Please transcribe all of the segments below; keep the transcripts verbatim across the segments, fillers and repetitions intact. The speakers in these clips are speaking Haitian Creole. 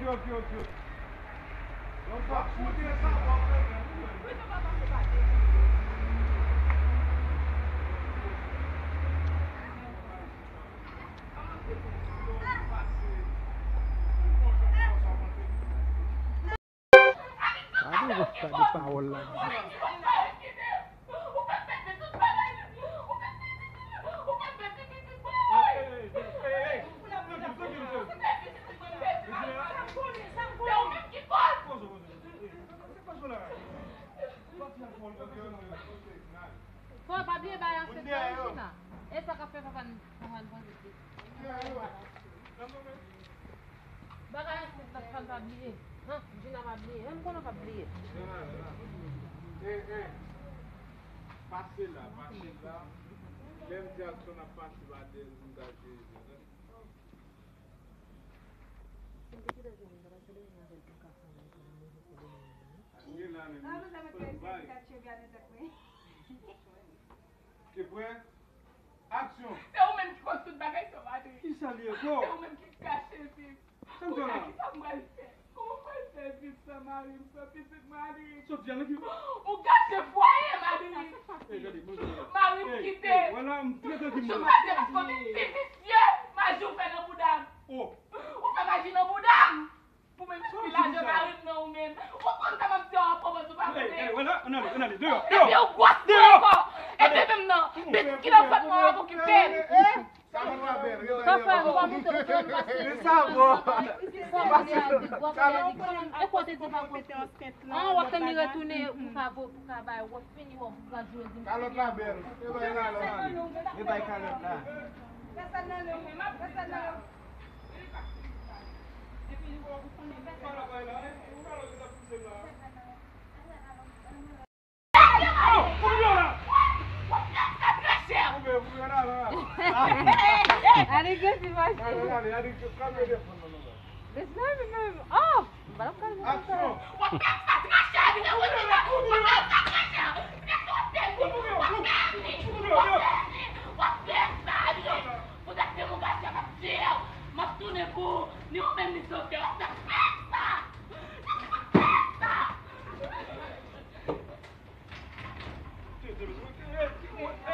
Ok, ok, ok, ok. Donk, w ap montre sa, w ap fè. Gade, gade pawòl la. Fò pa bliye bay ansent la wi, Jina. E sa k ap fè papa n, papa n poze pye. Bagay ansent la, fò n pa bliye. Han, Jina pa bliye. Menm konnen pa bliye. Pase la, pase la. Lè m di Akson ap pase pa dèyè l, m gaje. Ke prè? Aksyon! Se ou menm ki kòz tout bagay sa, Madrid. Kisa li ye, ko? Se ou menm ki kache viv. Sa m fè la? Kounye a, kisa m pral fè? Kòman m pral fè viv san mari m, san pitit mwen, Madrid? Sofia, nan ki? Ou gache fwaye, Madrid. Ey, gade, mwen, mwen. Mari m kite. Ey, wè la, m trete ki mwen. Sofia, se paske w te visye, maji w fè nan bouda m. Oh. Ou fè maji nan bouda m. Pou menm fi lajan mari m nan ou menm. Ou konn sa m ap di a, pwopòz ou pa konnen. Ey, ey, wè la, ann ale, ann ale, deyò, deyò. Epi ou gwòs mwen ankò. Epi menm nan, pitit ki nan vant mwen an ap okipe m. Sa fè, ou pa monte pou fè m pase. Men sa bon. Sa fè, e kote di pa konpetans. An, w ap tann li retounen pou ka vo, pou ka bay, w ap fini, w ap graduate. Kalòt la bèl. E bay kalòt la. E bay kalòt la. Pèsòn nan non. Pèsòn nan non. Alègre ti mache. Bes la menm. Oh, m pa t ap kale. Aksyon. Poutèt se moun gason k ap tiye w, m ap tounen pou ou, ni ou menm ni Sofia, w ap fè sa! W ap fè sa!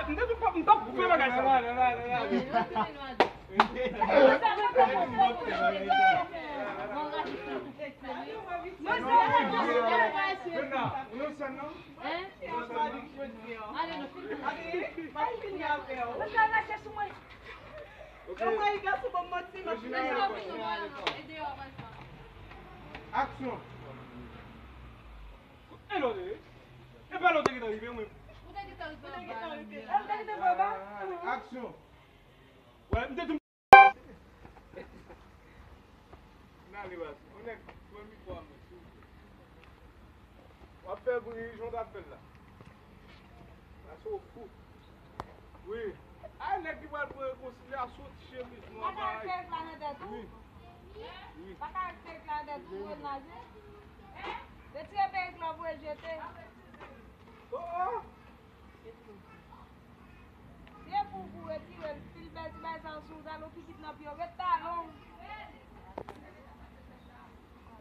M te di w, m t ap koupe bagay sa. Mwen se yon sèn non? Hein? Ale, nou fini. Mwen pral mache sou mwen. Ok. Mwen pral gason ban m manti, mwen fini. Aksyon. E lòt, e pa lòt ki te rive, mwen. Ou te gentan rive anba. Ou te gentan rive anba. Aksyon. Wè, m te di N ale baz. Yon nèg pran mikwo a mwen, silvouplè. W ap fè bri, jan w t ap fè l la. Pase w fou. Wi. Ay, nèg ki pral pran rekonsilyasyon, ti chemiz nwa bay. Pa ka al fè ekla nan tèt ou? Wi. Wi. Pa ka al fè ekla nan tèt ou, ou naje. Retire perik la, voye jete. Oh, oh. Se pou ou retire l, pil bèl ti bagay sa sou w, talon ki kit nan pye w, ret talon w.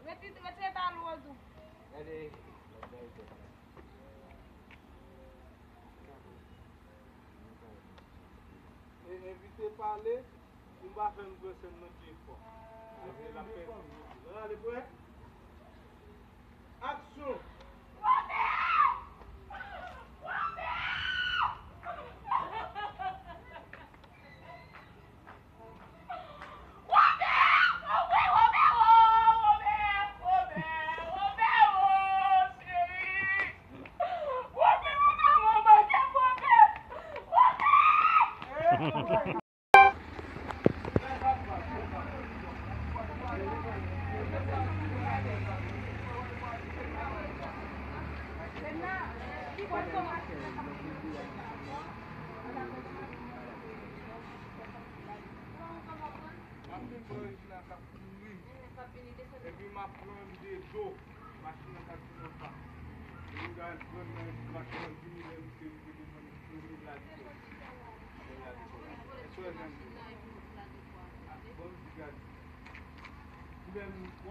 Reti-, retire talon w tou. Gade, e, evite pale. Pou m pa fè m pran sèn nan byen fò. Paske l ap fè m fini. Ann ale, prè? Aksyon! Epi m ap pran de do, machin nan ka di konsa. Li gade pran nan machin nan vini lè misye rive devan li, li la di konsa. Li la di konsa. Èske w jwenn li? Bon, m di gade. Ou W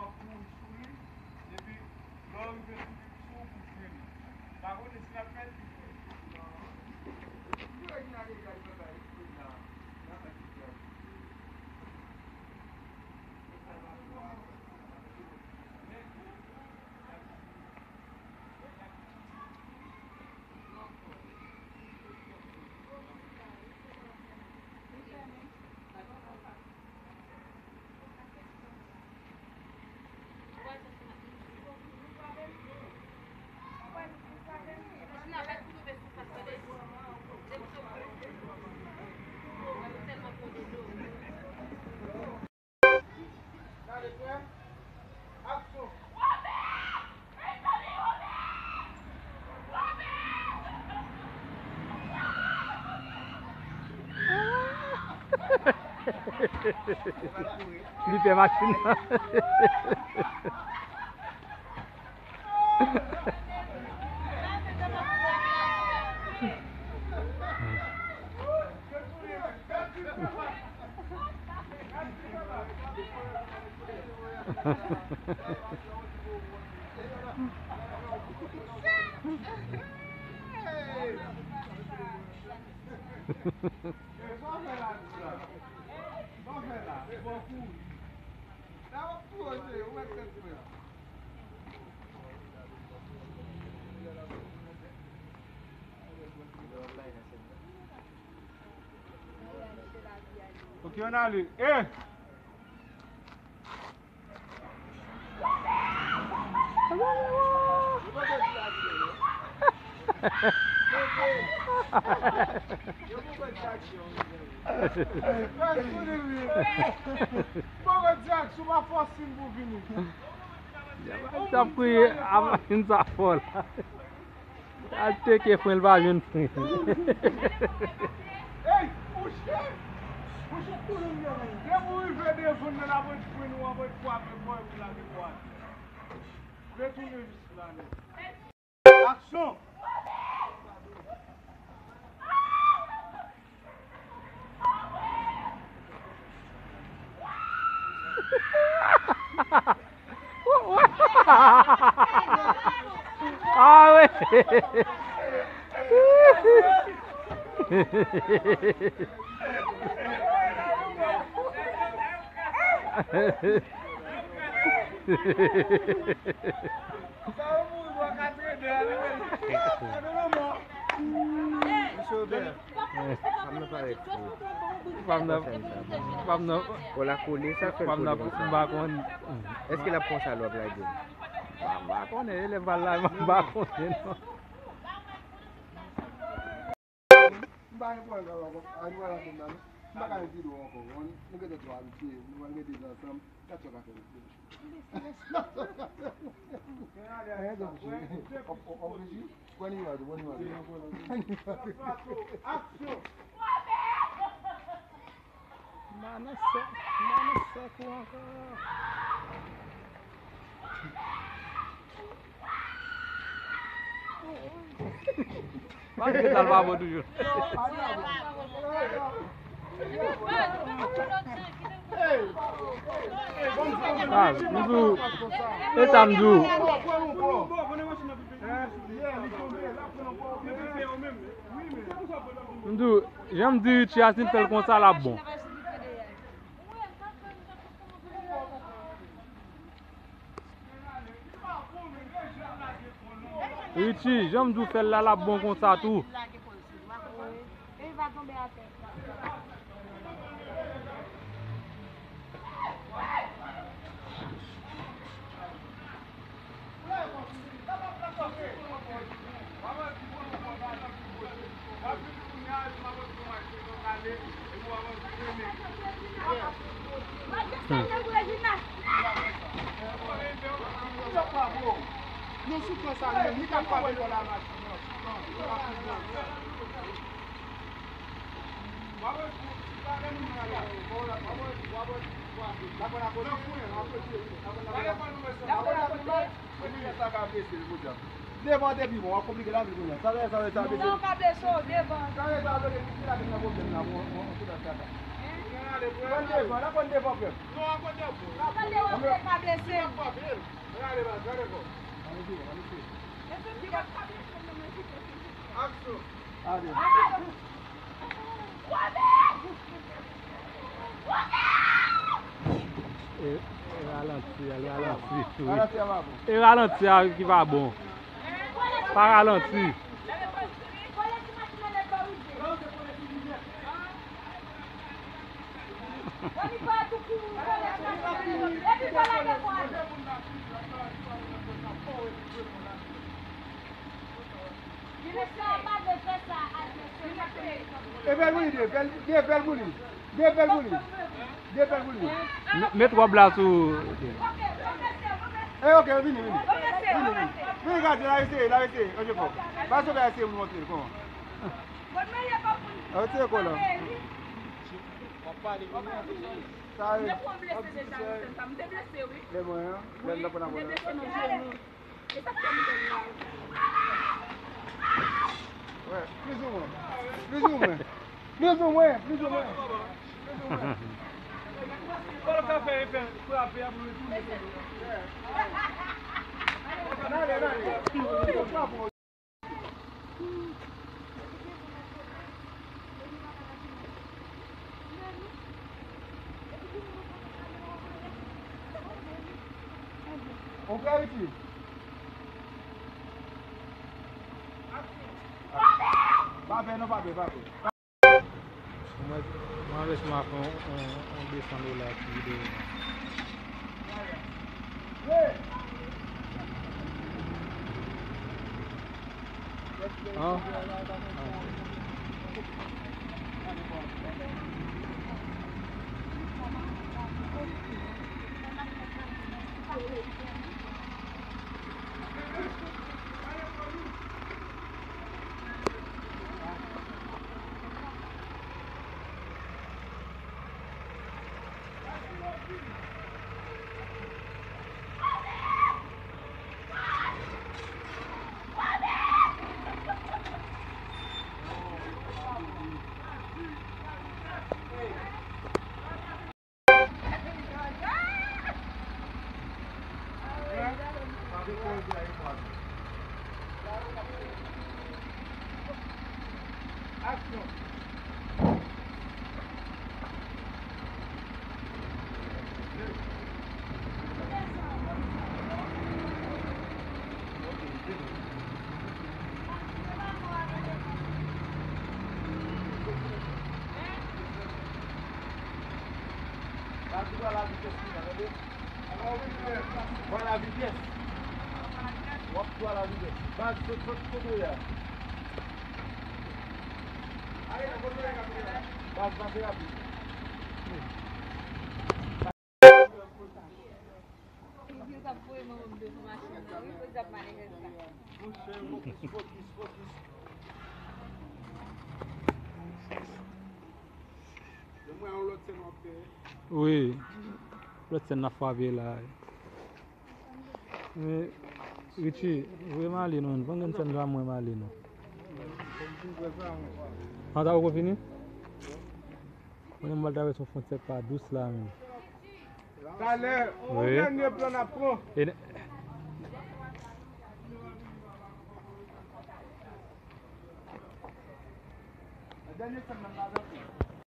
ap kouri sou li, epi lè w rive sou li, sou ou pou frennen. Pa konnen si l ap fè l, li fè l. Li pè machin nan. Ok, on ale. Eh! T ap kriye, a machin sa fò la. Al teke fren, l pa jwenn fren. Ey, mouche! Mouche, depi w rive devan nan, la mwen fren ou anvoye kwape bò epi lage bò atè. Retounen jis la, nèg. Aksyon! Ah wi. Misye Obè, fanm nan parèt fou. Fanm nan, fanm nan, Kola kole, sa fè l kole konsa? M pa konnen. Èske l ap konsa lè w ap lage l? M pa konnen, elèv pa l la, m pa konnen non. M pa gen pwoblèm sa ankò. A, nou wè la konn nan, non. M pa ka ret pi lwen ankò. Nou, nou gentan twò abitye. Nou pral gen de zan ansanm. Gad sa w ka fè, mesye. Anyen, donk, w, w, w reji. Pran nimewo a tou, pran nimewo a tou. Aksyon! Manan sèk, manan sèk ou ankò. Malgre sa, l pa bon toujou. Ah, m di w, e sa m di w. M di w, jan m di Richie a, si l fè l konsa, l ap bon. Richie, jan m di w fè l la, l ap bon konsa tou. Devan te pi bon, w ap konplike lavi kounye a. Sa vle, sa vle, sa vle. Non, w ka blese w devan. Sa vle, sa vle, ki lavi nan pwoblèm la, bon, bon, bon, tout sa. Pran devan, n ap pran devan, frè m. Tande w ap pa blese m. Aksyon. Ale. E, e ralanti, al ralanti tou wi. Ralanti a pa bon. E ralanti a ki pa bon. Pa ralanti. E bèl pou li, de bèl, de bèl pou li. De bèl pou li. De bèl pou li. Met, met wòb la sou. E ok, vini, vini. Vini, vini. Vini gade, la eseye, la eseye. Oje fò. Ba sou la eseye pou montre l kòman. Retire kò la. Sa e. Lè mwen an, lè l nan pran nan mwen an. Wè, plizoumwen. Plizoumwen. Plizoumwen, plizoumwen. Plizoumwen. Fò l ka fè efè frape a pou retounen. N ale, n ale. On fè Richie. Pa pè non, pa pè, pa pè. Mwen, mwen avèk mwen ap fè yon, yon, yon desann ou la ti videyo. An? Baz, ou pran lavitès li la, tande? Pran lavitès. W ap pran lavitès. Baz, sot, sot kote w ye a. Baz, pase rapid. Yo t ap voye manman m devan machin nan, wi, podyab malere sa. Monchè, fokis, fokis, fokis. Yo mwen yon lòt sèn w ap fè. Wi. Lòt sèn n ap frape la. Men, Richie, voye m ale non. Pran grenn sèn la, mwen m ale non. An ta poko fini? Mwen menm m al travèse yon fwontyè pa dous la menm. Talè, yon dènye plan n ap pran. E,